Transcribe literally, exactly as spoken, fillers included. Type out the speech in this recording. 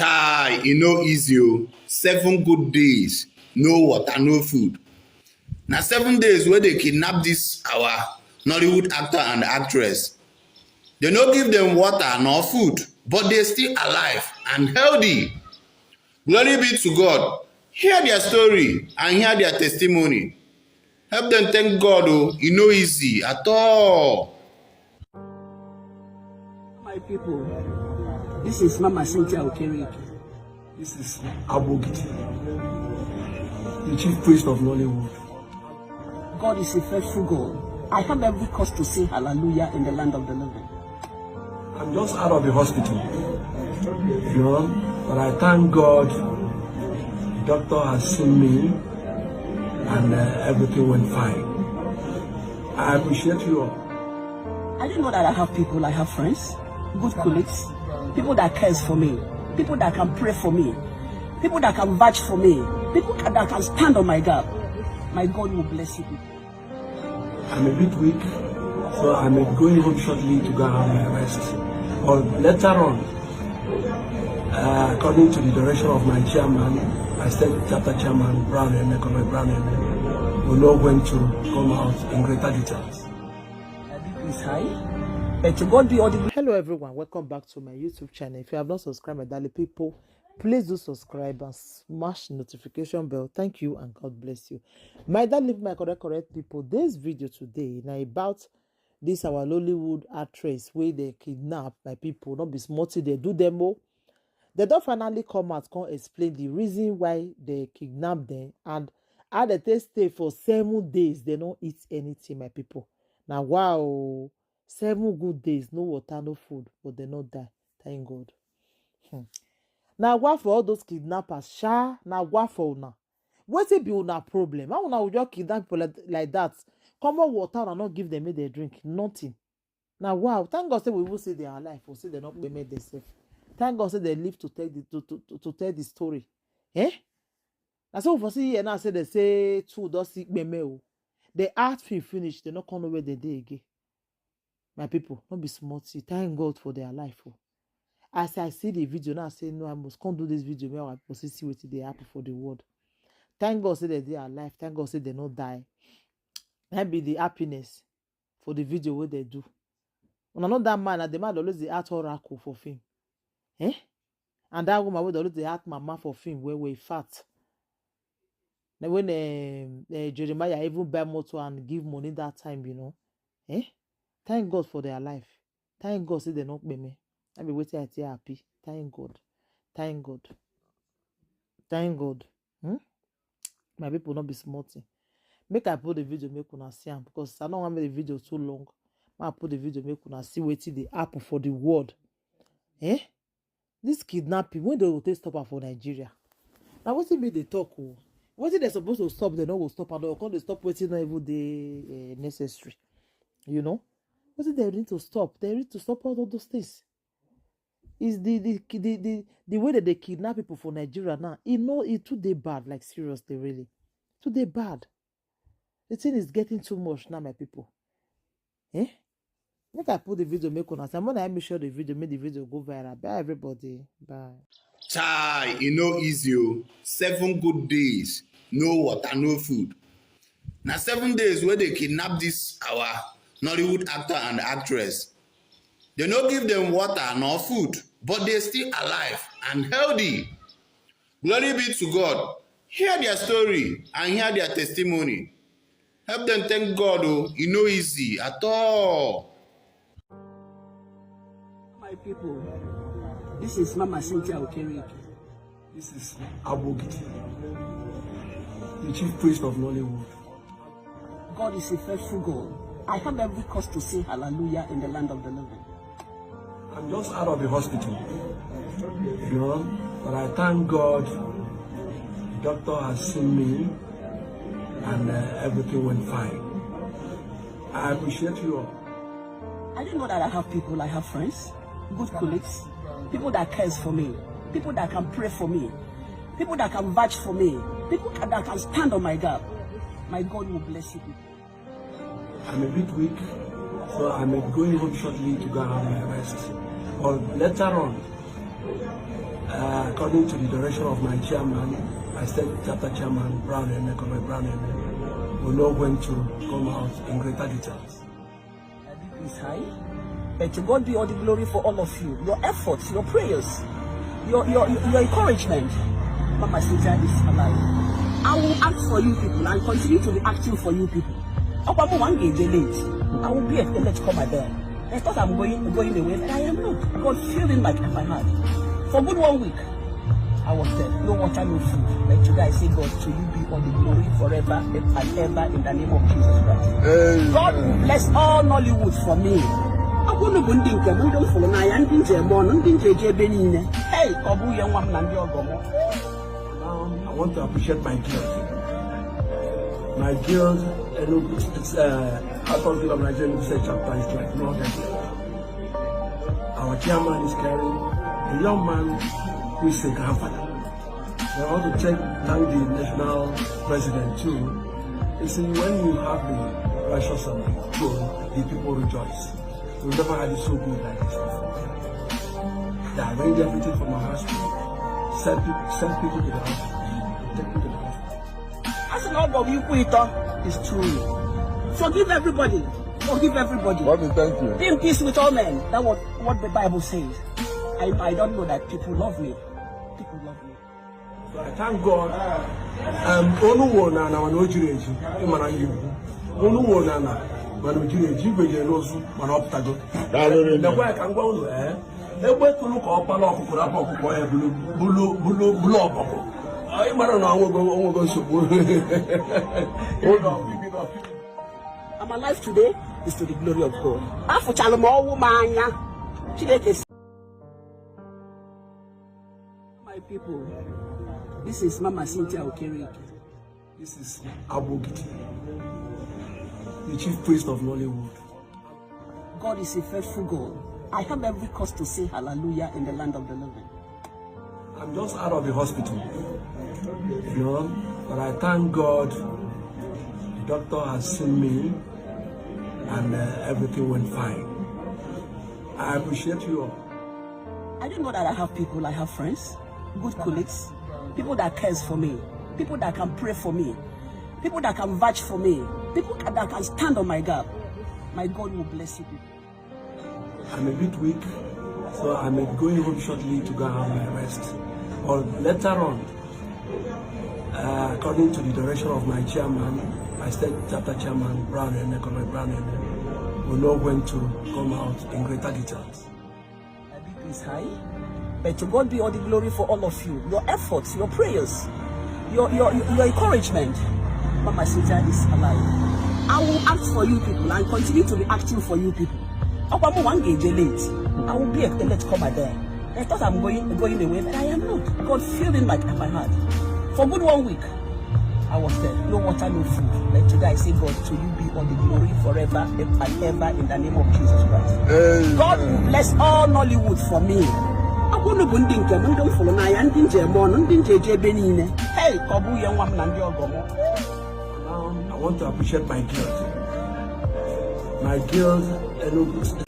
Chai, e no easy o. Seven good days, no water, no food. Na seven days wey dey kidnap this our Nollywood actor and actress. They no give them water nor food, but they still alive and healthy. Glory be to God. Hear their story and hear their testimony. Help them thank God o. E no easy at all. My people, this is Mama Cynthia Okereke. This is Abogidi, the chief priest of Nollywood. God is a faithful God. I have every cause to say hallelujah in the land of the living. I'm just out of the hospital, you know, but I thank God the doctor has seen me and uh, everything went fine. I appreciate you all. I didn't know that I have people. I have friends, good colleagues, people that cares for me, people that can pray for me, people that can vouch for me, people ca- that can stand on my gap. My God will bless you people. I'm a bit weak, so I'm going home shortly to go and have my rest. But later on, uh, according to the direction of my chairman, my state chapter chairman, Brown Eme, Comrade Brown Eme, will know when to come out in greater details. My B P is high, but to God be all the Hello everyone, welcome back to my YouTube channel. If you have not subscribed, my darling people, please do subscribe and smash notification bell. Thank you and God bless you. My darling, my correct, correct people, this video today now about this our Lollywood actress wey they kidnap my people, not be small thing they do them all. They don't finally come out, come explain the reason why they kidnap them and how they take stay for seven days. They don't eat anything, my people. Now, wow, seven good days, no water, no food, but they not die. Thank God. Hmm. Now, what for all those kidnappers? Sha, now what for una? What it be una problem? How una will just kidnap people like, like that? Come on, water and not give them make they drink. Nothing. Now, wow, thank God say we will see they are alive, we see they not make themselves. Thank God say they live to tell the to, to, to, to tell the story. Eh? Now so for see here now say they say two does sick meme o. They act film finish, they not come know where they dey again. My people, not be small thing. Thank God for their life. Oh. As I see the video now, I say no, I must come do this video. Make our people see, see what they happen for the world. Thank God say they dey alive. Thank God say they not die. That be the happiness for the video what they do. When I know that man, na the man always the art oracle for film. Eh? And that woman would always the art mama for film where we fat. Now when um, uh, Jeremiah even buy motor and give money that time, you know. Eh? Thank God for their life. Thank God say they not pay me. I be waiting at happy. Thank God. Thank God. Thank God. Hmm? My people not be small thing. Make I put the video make una see am because I don't want make the video too long. I put the video make una see wetin dey happen for the world. Eh? This kidnapping, when they will take stop am for Nigeria? Now wetin be the talk o? Wetin they supposed to stop, they no go stop and they come dey stop wetin no even dey uh, necessary. You know? Wetin they need to stop? They need to stop all of those things. Is the the the the, the way that they kidnap people for Nigeria now, e no e too dey bad, like seriously, really. Too dey bad. The thing is getting too much now, my people. Eh? Make I put the video, make una see. When I make sure the video, make the video go viral. Bye everybody. Bye. Chai, e no easy o. Seven good days, no water, no food. Na seven days wey they kidnap this our Nollywood actor and actress. They no give them water nor food, but they still alive and healthy. Glory be to God. Hear their story and hear their testimony. Help them thank God o. E no easy at all. My people, this is Mama Cynthia Okereke. This is Abogidi, the chief priest of Nollywood. God is a faithful God. I have every cause to say hallelujah in the land of the living. I'm just out of the hospital, you know, but I thank God the doctor has seen me and uh, everything went fine. I appreciate you all. I didn't know that I have people. I have friends, good colleagues, people that cares for me, people that can pray for me, people that can vouch for me, people ca- that can stand on my gap. My God will bless you people. I'm a bit weak, so I'm going home shortly to go and have my rest. But later on, uh, According to the direction of my chairman, my state chapter chairman, Brown Eme, Comrade Brown Eme, we know when to come out in greater details. Is high. But to God be all the glory for all of you. Your efforts, your prayers, your your your encouragement. Mama Cynthia is alive. I will act for you people and continue to be acting for you people. Okwa mo one day late. I will be a late comer there. They thought I'm going going away, but I am not. God filled in my, my heart. For good one week, I was there. No water, no food. But today I say, God, to you be all the glory forever and ever in the name of Jesus Christ. God will bless all Nollywood for me. Ọ bụrụ bụ ndị nke m, ndị m fụrụ n'anya, ndị nje eme ọnụ, ndị nje eje ebe niile. Hey, ọ bụ ihe nwa m na ndị ọgọ m. Now, I want to appreciate my girls. My girls, and it's uh, out of the Nigeria State chapter is like no other girl. Our chairman is caring, a young man who is a grandfather. So I want to take, thank the national president too. You see, when you have the righteous and the good, the people rejoice. We've never had it so good like this before. They arrange everything from our hospital, send people, send people to the hospital, take people to the hospital. As an Ogo Ikwito is true. Forgive everybody. Forgive everybody. Mommy, thank you. Be in peace with all men. That's what, what the Bible says. I, I don't know that people love me. People love me. So I thank God. Um, onu wo na na mana ojiri eji, ịmara ya iwu. Onu wo na na mana ojiri eji, igwe je n'ozu, mana ọ pụtago. Daalụ rinne. Nekwa ya ka m gwa unu, eh, egbe tụrụ ka ọkpala ọkụkọ, rapụ ọkụkọ ya bulu, bulu, bulu, bulu ọkụkọ. Ọ, ịmara na onwego, onwego nsogbu. Hold on. I'm alive today is to the glory of God. Afụchala m ọnwụ m anya. Chineke si. My people, this is Mama Cynthia Okereke. This is Abogidi, the chief priest of Nollywood. God is a faithful God. I have every cause to say hallelujah in the land of the living. I'm just out of the hospital, you know, but I thank God the doctor has seen me and uh, everything went fine. I appreciate you all. I didn't know that I have people. I have friends, good colleagues, people that cares for me, people that can pray for me, people that can vouch for me, people that can stand on my gap. My God will bless you people. I'm a bit weak, so I'm going home shortly to go and have my rest. But later on, uh, according to the direction of my chairman, my state chapter chairman, Brown Eme, Comrade Brown Eme, we know when to come out in greater details. Is high. But to God be all the glory for all of you. Your efforts, your prayers, your your your encouragement. Mama Cynthia is alive. I will act for you people and continue to be acting for you people. Okwa mo one day late. I will be a late comer there. They thought I'm going going away, but I am not. God filled in my, my heart. For good one week, I was there. No water, no food. But today I say, God, to you be all the glory forever and ever in the name of Jesus Christ. God will bless all Nollywood for me. Ọ bụrụ bụ ndị nke m, ndị m fụrụ n'anya, ndị nje eme ọnụ, ndị nje eje ebe niile. Hey, ka ọ bụ ihe nwa m na ndị ọgọ m. Now, I want to appreciate my girls. My girls, Enugu State.